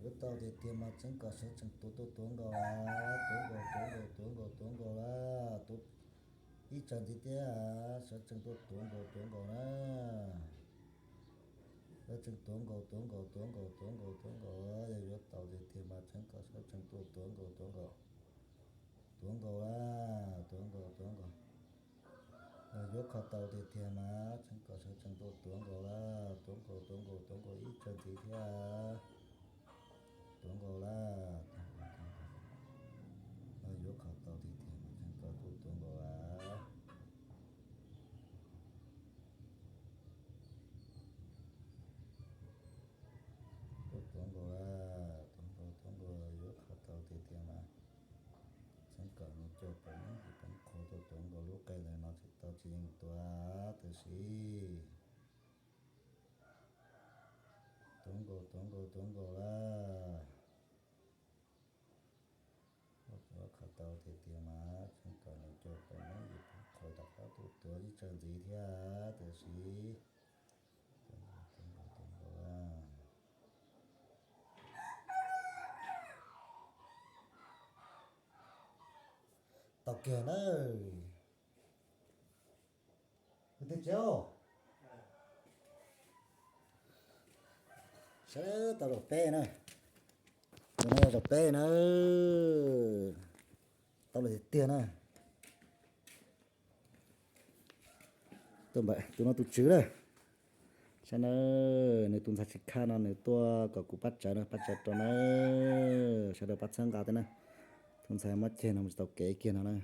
Yuav tau tiag tiag mas txheeb kom sawv tsees tuav tuaj tuav nkaus, tuav nkaus, tuav nkaus, tuav nkaus, tuav nkaus lawm. Ib tsawg ntxiv thiab, sawv tsees tuaj tuav nkaus, tuav nkaus na. Sawv tsees tuav nkaus, tuav nkaus, tuav nkaus, tuav nkaus, tuav nkaus. Yog yuav tau tiag tiag mas txheeb kom sawv tsees tuaj tuav nkaus, tuav nkaus, tuav nkaus lawm, tuav nkaus, tuav nkaus. Yog yuav kho tau tiag tiag mas txheeb kom sawv tsees tuaj tuav nkaus lawm, tuav nkaus, tuav nkaus, tuav nkaus ib tsawg ntxiv thiab. Tuav nkaus lawm, tuav nkaus, tuav nkaus. Yog yuav kho tau tiag tiag mas txheeb kom tuaj tuav nkaus lawm. Tuaj tuav nkaus lawm, tuav nkaus, tuav nkaus, yuav kho tau tiag tiag mas txheeb kom nws coj pem neeb pem qhua tuaj tuav nkaus lub qe ntawm no tsis tau tsis yeej tuav tab sis. Tuav nkaus, tuav nkaus, tuav nkaus lawm. Yuav kho tau tiag tiag mas txheeb kom nws coj pem neeb pem qhua rov qab tuaj tuav ib tsawg ntxiv thiab tab sis. Tuav nkaus, tuav nkaus, tuav nkaus lawm. Tau kiag na. Tus tsev, sawv daws tau los peb na. Tus no yog los peb na. Tau los tiag tiag na. Tuaj npam tus no tus tswv na. Saib na, nws tus ntxhais tsis khaj no nws tuaj kom kuv pab tsawv na, pab tsawv rau na. Sawv daws pab txhawb nqa thiab na. Tus ntxhais muab ceg no mus tsis tau kev kiag no na.